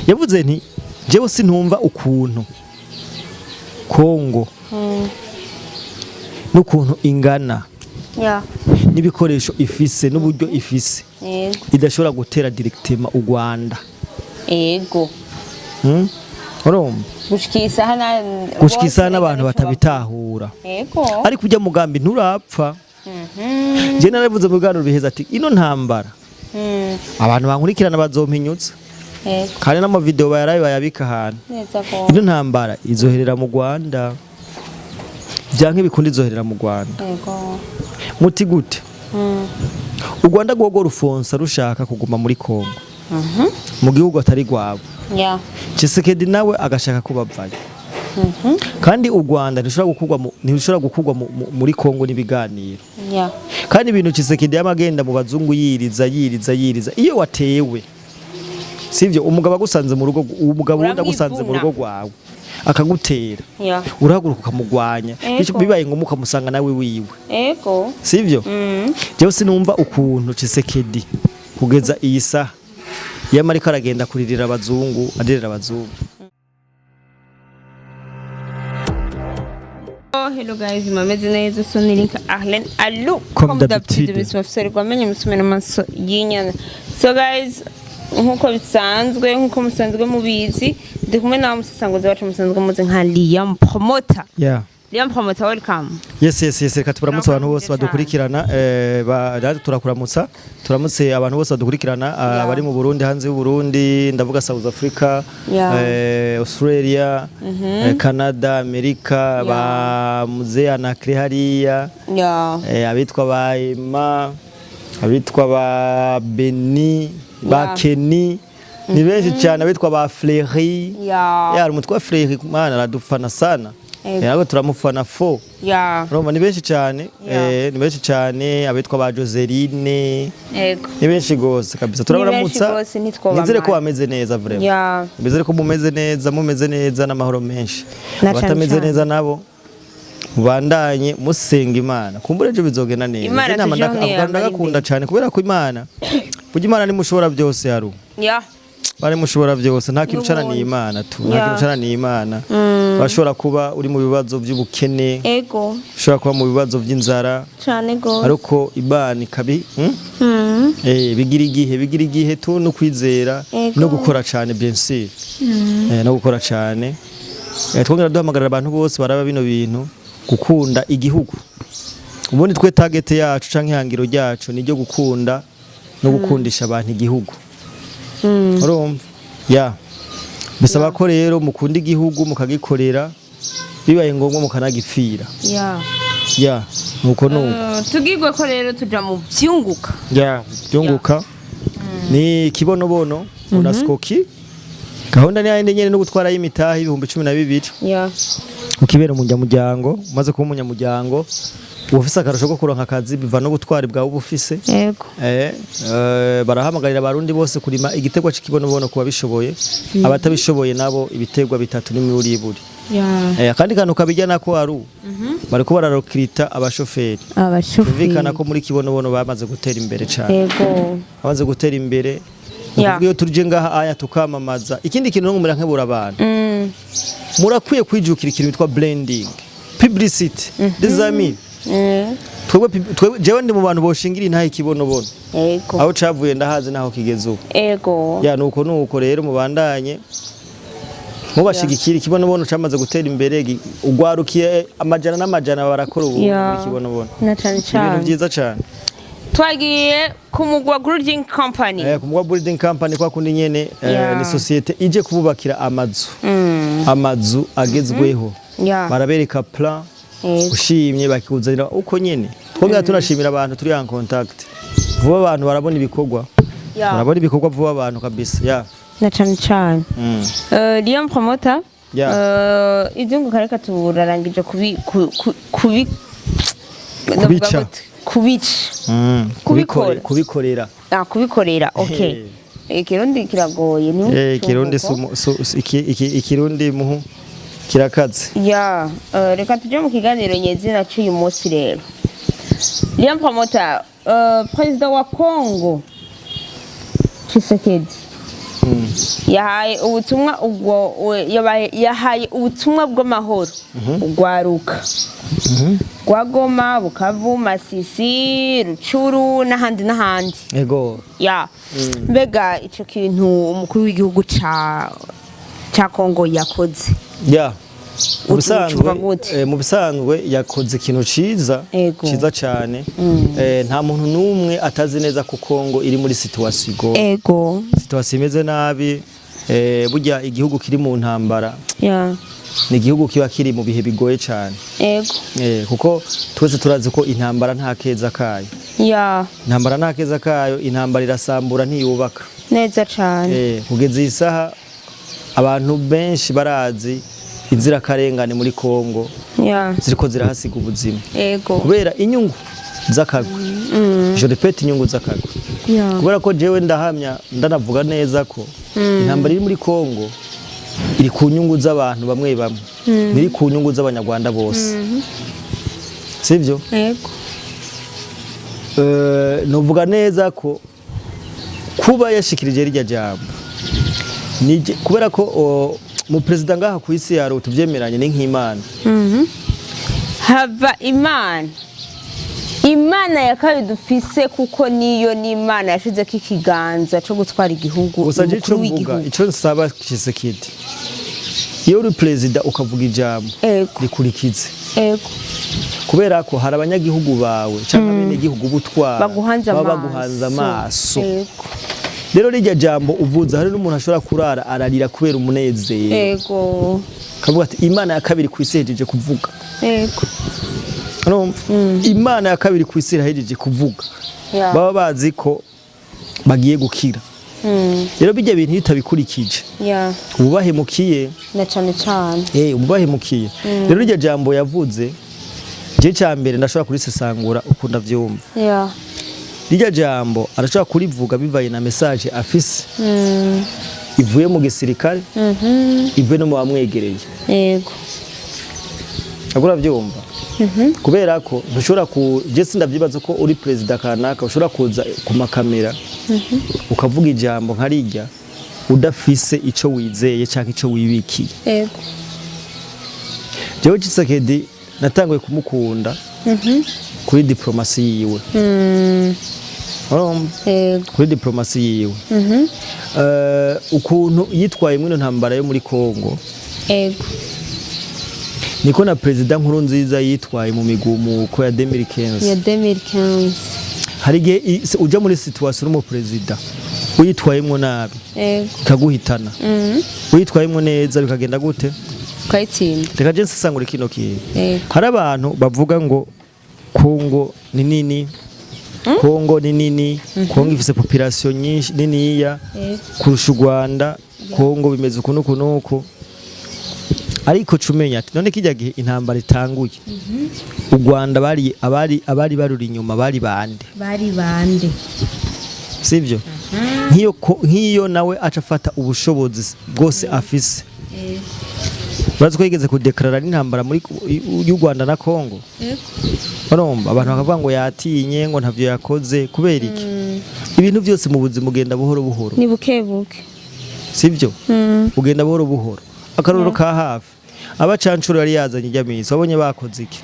Yavuze nti: "Jewe sinumva ukuntu Kongo n'ukuntu ingana n'ibikoresho ifise n'uburyo ifise idashobora gutera directement u Rwanda." Urumva? Gushika isaha na Gushika isaha n'abantu batabitahura. Ariko ujya mugambi nturapfa. Je naravuze mu biganiro biheza ati ino ntambara, abantu bankurikirana bazompinyutsa, kandi n'amavideo bayarabe bayabika ahantu. Neza ko Ino ntambara izoherera mu Rwanda, vyanke bikunda izoherera mu Rwanda. Muti gute? U Rwanda rwogo rufonsa rushaka kuguma muri Kongo, mu gihugu atari rwabo. Tshisekedi nawe agashaka ko bavayo, kandi u Rwanda ntirushobora gukurwa muri Kongo n'ibiganiro. Kandi ibintu Tshisekedi yama agenda mu bazungu yiriza, yiriza, yiriza, iyo watewe sivyo, umugabo agusanze mu rugo, umugabo wundi agusanze mu rugo rwawe akagutera, urahaguruka ukamugwanya. Bityo bibaye ngombwa ukamusanga nawe wiwe. Sivyo? Jewe sinumva ukuntu Tshisekedi kugeza iyi saha yama ariko aragenda kuririra abazungu, aririra abazungu. Oh, hello guys, mumeze neza? So ni Link Arlen Alu. Comme d'habitude. Ubuzima bufise rwamenye musumena amaso y'inyana. So guys, nkuko bisanzwe, nkuko musanzwe mubizi, ndi kumwe na musasanguzi wacu musanzwe muzi nka Liam Promoter. Liam Promoter, welcome. Yes, reka turamutse abantu bose badukurikirana. Natwe turakuramutsa, turamutse abantu bose badukurikirana, bari mu Burundi, hanze y'u Burundi, ndavuga South Africa, Australia, Canada, America, ba Muzee Anakre hariya, abitwa ba Emma, abitwa ba Beni, ba Kenny, ni benshi cyane, abitwa ba Fleury. Ya, umutwe wa Fleury mana aradufana sana. Ntabwo turamufana fo. Urumva ni benshi cyane. Ni benshi cyane, abitwa ba Joseline. Ni benshi gose kabisa, turabaramutsa. Gose, ntitwobamara. Nizere ko bameze neza vraiment. Nizere ko mumeze neza, mumeze neza n'amahoro menshi. Na cane Abatameze cane. neza nabo mubandanye musenga Imana, kumbura ejo bizogenda neza. Imana Inama toujours niyo ndagakunda yamara. cyane, kubera ko Imana, burya Imana nimushobora byose haru. Bari mushobora byose, nta kintu ucananiye Imana tu, nta kintu ucananiye Imana. Urashobora kuba uri mu bibazo by'ubukene, ushobora kuba mu bibazo by'inzara, Cane gose. ariko Imana ikabi, Bigira igihe, bigira igihe tu, no kwizera, no gukora cyane, bien sûr. No gukora cyane. Twongera duhamagarira abantu bose baraba bino bintu gukunda igihugu. Ubundi twe target yacu canke ihangiro ryacu ni ryo gukunda no gukundisha abantu igihugu. Urumva ya bisaba ko rero mukunda igihugu, mukagikorera, bibaye ngombwa mukanagipfira. Ya, nuko nuko. Tugirwe ko rero tuja mu vyunguka. Ya, byunguka ni kibonobono unaskoki. Gahunda ni yindi nyene, no gutwara imitahe 12,000, ukibera umunyamuryango. Umaze kuba umunyamuryango uba ufise akarusho ko kuronka akazi, biva no gutwara bwawe uba ufise. Barahamagarira abarundi bose kurima igiterwa c'ikibonobono kuba bishoboye, abatabishoboye nabo ibiterwa bitatu n'imiburiburi. Akandi kantu kabijya nako aru bariko bararokirita abashoferi. Abashoferi. Bumvikana ko muri kibonobono bamaze gutera imbere cyane. Bamaze gutera imbere. Ni ukuvuga iyo turije ngaha aya tukamamaza, ikindi kintu no nkebura abantu, murakwiye kwijukira ikintu bitwa branding, publicity des amis. Twebwe jewe ndi mu bantu boshingira intahe ikibonobono. Aho cavuye ndahazi naho kigeze ubu. Ya, nuko nuko rero mubandanye mubashigikira. Ikibonobono camaze gutera imbere, ugwarukiye amajana n'amajana barakora ubu muri kibonobono. Na cane Ibintu cane. vyiza cane. Twagiye ku Mugwa Building Company. Ku Mugwa Building Company, kwa kundi nyene, ni société ije kububakira amazu, amazu agezweho. Barabereka plan, ushimye bakikuzanira uko nyene. Twongera tunashimira abantu turi en contact vuba, abantu barabona ibikorwa. Barabona ibikorwa vuba abantu kabisa ya. Na cane cane. Liam Promoter. Ivyunguka reka turarangije kubi kubi ndavuga Kubica. gute? Kubica. Kubikora. Kubikorera. Ah, kubikorera, okay. Ikirundi kiragoye ni Ikirundi ikirundi muhu kirakaze. Ya, reka tuje mu kiganiro nyezina cy'uyu munsi rero. Liam Promoter, perezida wa Congo Tshisekedi. Yahaye ubutumwa ubwo yahaye ubutumwa bw'amahoro ugwaruka rwa Goma, Bukavu, Masisi, Rucuru n'ahandi n'ahandi. Ya, mbega ico kintu umukuru w'igihugu ca Kongo yakoze, Ya, mu bisanzwe ucumva gute? Mu bisanzwe yakoze ikintu ciza, ciza cane. Nta muntu n'umwe atazi neza ko Kongo iri muri situation igoye, situation imeze nabi. Burya igihugu kiri mu ntambara ni igihugu kiba kiri mu bihe bigoye cane. Kuko twese turazi ko intambara nta keza kayo. Intambara nta keza kayo, intambara irasambura, ntiyubaka. Neza cane. Kugeza iyi saha abantu benshi barazi inzirakarengane muri Kongo ziriko zirahasiga ubuzima kubera inyungu z'akagwi. Je répète, inyungu z'akagwi. Kubera ko jewe ndahamya, ndanavuga neza ko intambara iri muri Kongo iri ku nyungu z'abantu bamwe bamwe, ntiri ku nyungu z'Abanyarwanda bose, sivyo? Ego. Novuga neza ko kuba yashikirije rirya jambo kubera ko mu perezida ngaha ku isi yaro tuvyemeranye ni nk'Imana. Hava Imana, Imana ya kabiri dufise, kuko niyo ni Imana yashizeko ikiganza co gutwara igihugu. Gusa je umukuru ico mvuga, w'igihugu. Ico nsaba Tshisekedi, iyo uri perezida ukavuga ijambo, rikurikize, kubera ko hari abanyagihugu bawe cyangwa abenegihugu butwara baguhanze baba amaso. Baguhanze amaso. Rero rirya jambo uvuze, hari n'umuntu ashobora kurara ararira kubera umunezero, kavuga ati: "Imana ya kabiri ku isi ihejeje kuvuga." Urumva? Imana ya kabiri ku isi irahejeje kuvuga. Baba bazi ko bagiye gukira. Rero bijya bintu iyo utabikurikije, ububahemukiye. Na cane cane. Ububahemukiye. Rero iryo jambo yavuze, je cya mbere ndashobora kurisesangura uko ndavyumva. Rirya jambo arashobora kurivuga bivaye na message afise ivuye mu gisirikare, ivuye no mu bamwegereye. Ntabwo urabyumva, kubera ko ntushobora ku je sindavyibaza ko uri perezida kanaka ushobora kuza ku makamera ukavuga ijambo nka rirya udafise ico wizeye canke ico wibikiye. Jewe Tshisekedi natanguye kumukunda kuri diplomasi yiwe. Urumva? Ego. Kuri diplomasi yiwe, ukuntu yitwaye muri ino ntambara yo muri Kongo, niko na perezida Nkurunziza yitwaye mu migumuko ya 2015. Ya 2015. Hari igihe uja muri situation uri umuperezida, uyitwayemwo nabi bikaguhitana, uyitwayemwo neza bikagenda gute? Ukayitsinda. Reka je nsesangure kino kintu. Hari abantu bavuga ngo Kongo ni nini, Kongo ni nini, Kongo ifise population nyinshi niniya kurusha u Rwanda, Kongo bimeze uku n'uku n'uku. Ariko cumenya ati none kijya gihe intambara itanguye, u Rwanda bari abari baruri inyuma bari bande? Bari bande? Sivyo? Nk'iyo nawe aca afata ubushobozi bwose afise, urazi ko yigeze kudekarara n'intambara muri y'u Rwanda na Kongo. Urumva abantu bakavuga ngo yatinye, ngo ntavyo yakoze. Kubera iki? Ibintu byose mu buzima ugenda buhoro buhoro. Ni buke buke. Sivyo? Ugenda buhoro buhoro. Akarorero ka hafi, abacancuro yari yazanye ijya minsi, wabonye bakoze iki?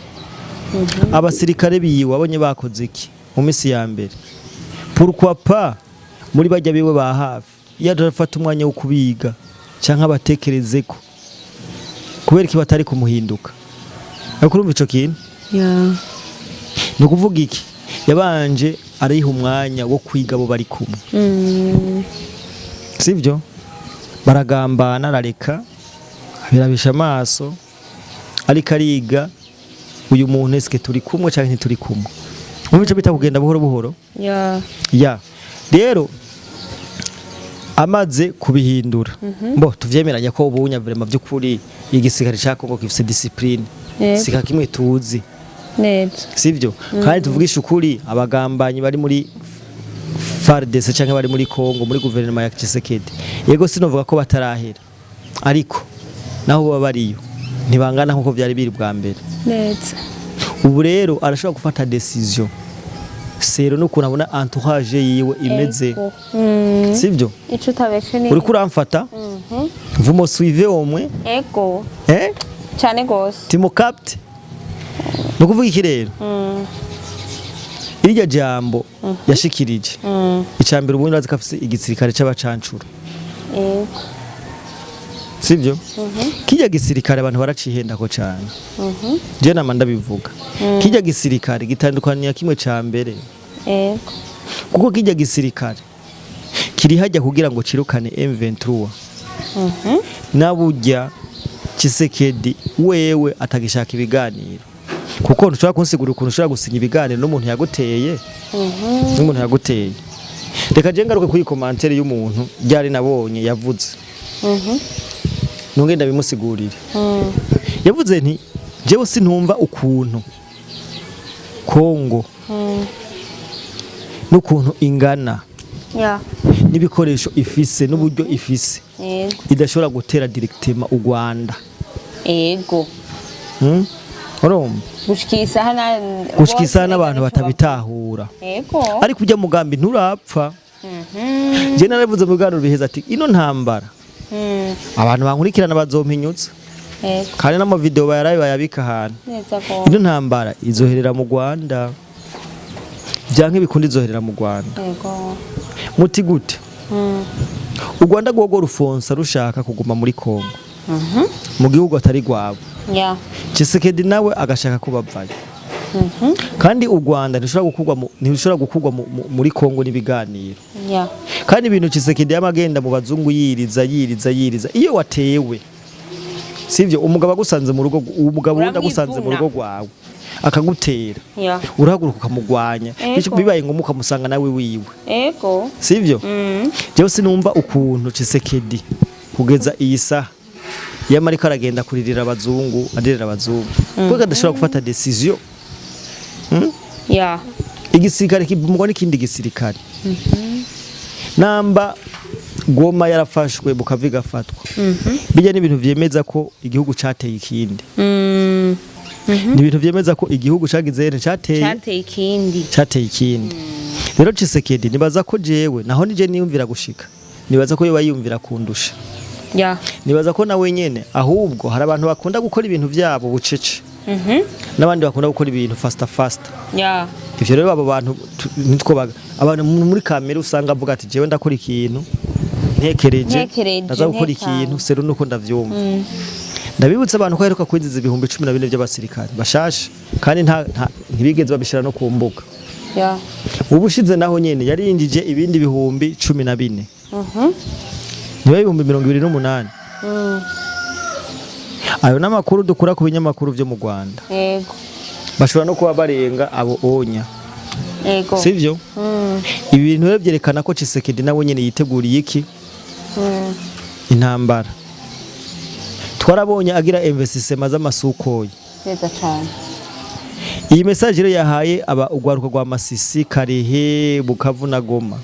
Abasirikare biwe wabonye bakoze iki mu minsi ya mbere? Pourquoi pas muri bajya biwe ba hafi iyo adafata umwanya wo kubiga canke abatekereze ko kubera iki batari kumuhinduka? Ariko urumva ico kintu, ni ukuvuga iki? Yabanje ariha umwanya wo kwiga abo bari kumwe, sivyo? Baragambana, arareka abirabisha amaso, ariko ariga uyu muntu: eske turi kumwe canke ntituri kumwe? Mu bice bita kugenda buhoro buhoro. Ya, rero amaze kubihindura, bo tuvyemeranya ko ubunya vraiment by'ukuri igisirikare ca Kongo gifise discipline, sika kimwe tuzi. Neza. Sivyo? Kandi tuvugisha ukuri, abagambanyi bari muri FARDC canke bari muri Kongo, muri guverinoma ya Tshisekedi, yego sinovuga ko batarahera, ariko naho baba bariyo ntibangana nkuko vyari biri bwa mbere. Neza. Ubu rero arashobora gufata decision. Selon n'ukuntu abona entourage yiwe imeze. Sivyo? Ico utabeshe ni Uriko uramfata? Vous me suivez au moins? Ego. Eh? Cyane gose. Tu me captes? Ni ukuvuga iki rero? Iryo jambo yashikirije, icya mbere, ubundi urazi ko afise igisirikare c'abacancuro. Sivyo? Kijya gisirikare abantu baracihendako cane. Je nama ndabivuga, kijya gisirikare gitandukaniye kimwe ca mbere, kuko kijya gisirikare kiri hajya kugira ngo cirukane M23, naburya Tshisekedi wewe atagishaka ibiganiro, kuko ntushobora kunsigura ukuntu ushobora gusinya ibiganiro n'umuntu yaguteye, n'umuntu yaguteye. Reka je ngaruke kuri commentaire y'umuntu ryari nabonye yavuze, ntunge ndabimusigurire. Yavuze nti: "Jewe sintumva ukuntu Kongo n'ukuntu ingana n'ibikoresho ifise n'uburyo ifise idashobora gutera directement u Rwanda." Urumva? Gushika isaha na Gushika isaha n'abantu batabitahura. Ariko ujya mugambi nturapfa. Je naravuze mu biganiro biheza ati ino ntambara, abantu bankurikirana bazompinyutsa, kandi n'amavideo bayarabe bayabika ahantu. Neza ko. Ino ntambara izoherera mu Rwanda, vyanke bikunda izoherera mu Rwanda. Muti gute? U Rwanda rwogo rufonsa rushaka kuguma muri Kongo, mu gihugu atari rwabo. Tshisekedi nawe agashaka ko bavayo, kandi u Rwanda ntirushobora gukurwa muri Kongo n'ibiganiro. Kandi ibintu Tshisekedi yamagenda mu bazungu yiriza, yiriza, yiriza, iyo watewe, sivyo? Umugabo agusanze mu rugo, umugabo wundi agusanze mu rugo rwawe akagutera, urahaguruka ukamugwanya. Bityo bibaye ngombwa ukamusanga nawe wiwe. Sivyo? Jewe sinumva ukuntu Tshisekedi kugeza iyi saha yama ariko aragenda kuririra abazungu, aririra abazungu, kuko adashobora gufata décision. Igisirikare kivumwa n'ikindi gisirikare. Namba Goma yarafashwe, Bukavu igafatwa, bijya n'ibintu vyemeza ko igihugu cateye ikindi. Ni ibintu vyemeza ko igihugu cagize cateye. Cyateye ikindi. Cateye ikindi. Rero Tshisekedi, nibaza ko jewe naho nije niyumvira gushika, nibaza ko yoba yiyumvira kundusha. Nibaza ko nawe nyene, ahubwo hari abantu bakunda gukora ibintu vyabo bucece n'abandi bakunda gukora ibintu faster faster. Ivyo rero abo bantu nitwo abantu muri kamere usanga avuga ati: "Jewe ndakora ikintu ntekereje." Ntekereje, Ndaza gukora ntekanye. ikintu selon nuko ndavyumva. Ndabibutsa abantu ko aheruka kwinjiza 14,000 by'abasirikare bashasha, kandi ntibigeze babishira no ku mbuga. Ubushize naho nyene yarinjije ibindi 14,000, niba 28,000. Ayo n'amakuru dukura ku binyamakuru vyo mu Rwanda. Bashobora no kuba barenga abo onya. Sivyo? Ibi bintu rero byerekana ko Tshisekedi nawe nyene yiteguriye iki? Intambara. Twarabonye agira investissement z'ama Sukhoi. Neza cyane. Iyi message rero yahaye aba ugwaruka rwa Masisi, Karehe, Bukavu na Goma,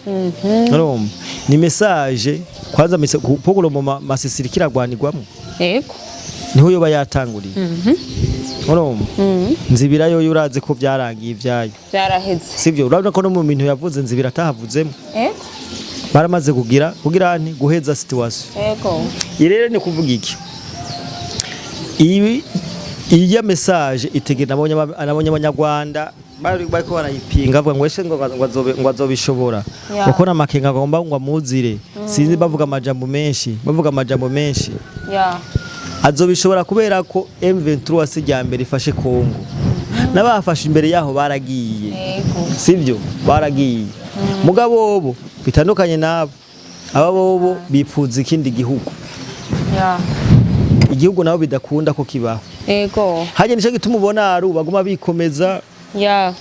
urumva ni message kwanza pogolo mu Masisi irikiragwanirwamwo. Niho yoba yatanguriye, urumva? Nzibira yo urazi ko byarangiye ibyayo. Byaraheze. Sivyo? Urabona ko no mu bintu yavuze Nzibira atahavuzemo. Baramaze kugira nti guheza situation. Iyi rero ni kuvuga iki? Ibi iya message itegera, nabonye abanyarwanda bari bariko barayipinga, bavuga ngo ese ngo azobishobora, kuko n'amakenga agomba ngo amuzire, sinzi, bavuga amajambo menshi, bavuga amajambo menshi. Azobishobora kubera ko M23 si rya mbere ifashe Kongo, n'abafashe imbere yaho baragiye. Sivyo? Baragiye. Mugabo bo bitandukanye nabo, aba bobo bipfuza ikindi gihugu, igihugu nabo bidakunda ko kibaho. Hajya nico gituma ubona aru baguma bikomeza.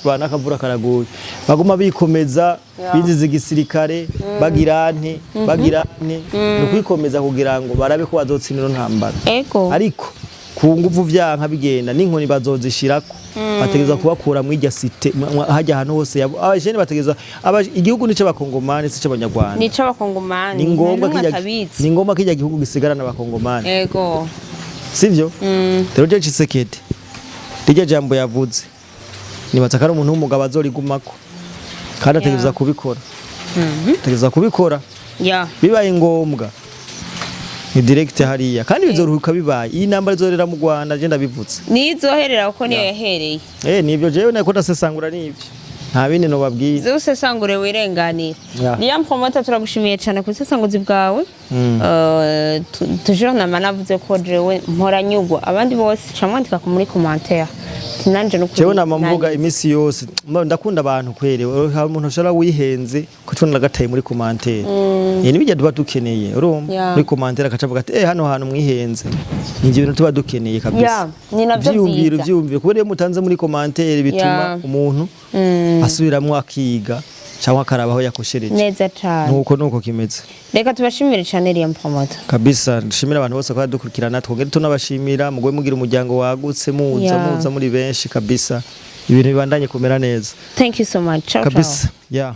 Bana akavura karaguye, baguma bikomeza, bizize igisirikare, bagira nti bagira nti ni ukwikomeza kugira ngo barabe ko bazotsinda ino ntambara. Ariko ku nguvu vyanka bigenda n'inkoni bazozishirako, bategerezwa kubakura mw'irya cité, hajya ahantu hose abajene bategerezwa igihugu nico abakongomani, si c'abanyarwanda. Nico abakongomani. Ni ngombwa nta n'umwe kirya atabizi. Ni ngombwa kirya gihugu gisigarana abakongomani. Sivyo? Rero je Tshisekedi rirya jambo yavuze, nibaza ko ari umuntu w'umugabo azorigumako. Kandi ategereza kubikora, ategereza kubikora. Bibaye ngombwa ni direct hariya, kandi bizoruhuka bibaye. Iyi ntambara izorera mu Rwanda, je ndabivutse. Nizoherera kuko niyo yahereye. Nivyo jewe nako ndasesangura, nivyo, nta bindi nobabwiye. Z'usesangure wirenganira. Yeah. Liam Promoter, turagushimiye cyane ku busesanguzi bwawe. Toujours nama navuze ko jewe mpora nyugwa, abandi bose ca mwandika muri commentaire ati nanje nukuri. Jewe nama mvuga nanyuzwe. Iminsi yose ndakunda abantu kwere. Hari umuntu ushobora wihenze ko nagataye muri commentaire. Nibijya tuba dukeneye, urumva? Muri commentaire akaca avuga ati: "Hano hantu mwihenze." Ni ibyo bintu tuba dukeneye kabisa. Yeah, ni navyo Ivyiyumviro, vyiza. ivyiyumviro, kubera iyo mutanze muri commentaire bituma umuntu asubiramwo akiga cyangwa akaraba aho yakoshereje. Neza cane. Nuko kimeze. Reka tubashimire cyane, Liam Promoter. Kabisa, dushimira abantu bose ko badukurikirana, twongere tunabashimira mugwe mugira umuryango wagutse, muza muza muri benshi kabisa, ibintu bibandanye kumera neza. Thank you so much. Ciao ciao. Kabisa, yeah.